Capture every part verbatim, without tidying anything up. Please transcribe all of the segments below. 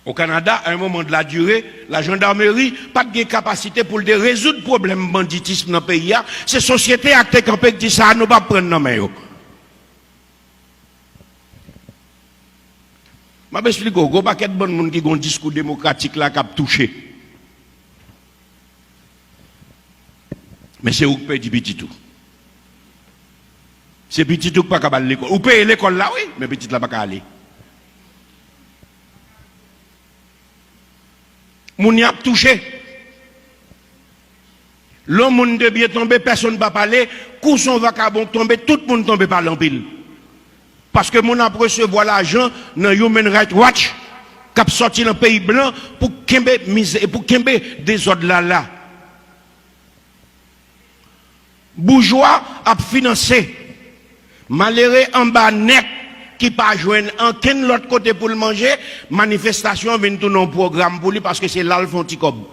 O Kanada, à un moment de la durée, la jandarmeri pa t gen kapasite pou l te rezoud pwoblèm banditism nan peyi a. Se sosyete a ki te kanpe, ki di sa a nou p ap pran nan men yo. M ap esplike w, gen yon pakèt bann moun ki gen yon diskou demokratik la k ap touche. Men se ou k pèdi pitit ou. Se pitit ou k pa ka al lekòl. Ou peye lekòl la, wi, men pitit la pa ka ale. Moun y ap touche. Lè yon moun te byen tonbe, pèsonn pa pale. Kou se yon vakabon k tonbe, tout moun tonbe pale anpil. Paske moun ap resevwa lajan nan Human Rights Watch k ap sòti nan peyi blan pou kenbe mizè, pou kenbe dezòd la la. Boujwa ap finanse malere anba nèt ki pa jwenn ankenn lòt kote pou l manje, manifestasyon an vin tounen yon pwogram pou li paske se la l fè yon ti kòb.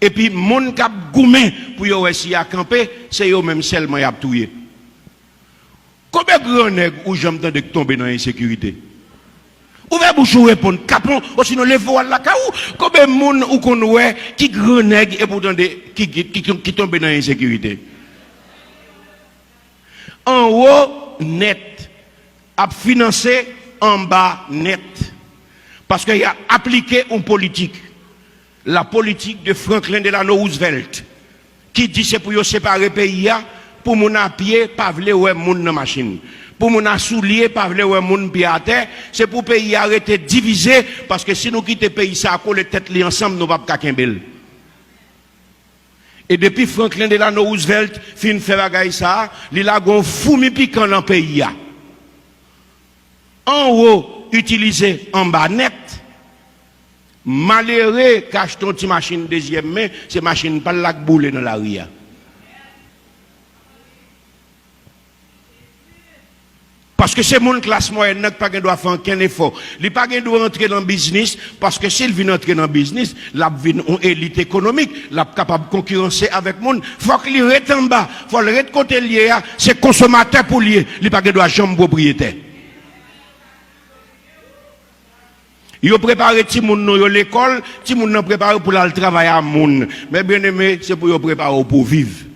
Epi moun k ap goumen pou yo wè si y a kanpe, se yo menm sèlman y ap touye. Konbyen grannèg ou janm tande k tonbe nan ensekirite? Ouvè bouch ou reponn, kapon, osinon leve w al lakay ou. Konbyen moun ou konn wè ki grannèg epi w tande ki, ki, ki, ki tonbe nan ensekirite? Anwo nèt ap finanse anba nèt. Paske y a aplike yon politik, la politique de Franklin Delano Roosevelt, ki di se pou yo separe peyi a, pou moun apye pa vle wè moun nan machin, pou moun a soulye pa vle wè moun pye atè, se pou peyi a rete divize, paske si nou kite peyi sa a kole tèt li ansanm, nou p ap ka kenbe l. E depi Franklin Delano Roosevelt fin fè bagay sa a, li lage yon foumi pikan nan peyi a. Anwo itilize anba nèt. Malere k achte yon ti machin dezyèm men, se machin pa l la k boule nan lari a. Paske se moun klas mwayèn nan ki pa gen dwa fè ankenn efò. Li pa gen dwa antre nan biznis, paske si l vin antre nan biznis, l ap vin yon elit ekonomik, l ap kapab konkiranse avèk moun. Fòk li ret anba, fò l ret kote l ye a, se konsomatè pou l ye, li pa gen dwa janm pwopriyetè. Yo prepare timoun nou yo lekòl, timoun nan prepare pou l al travay a moun. Men byeneme, se pou yo prepare w pou w viv.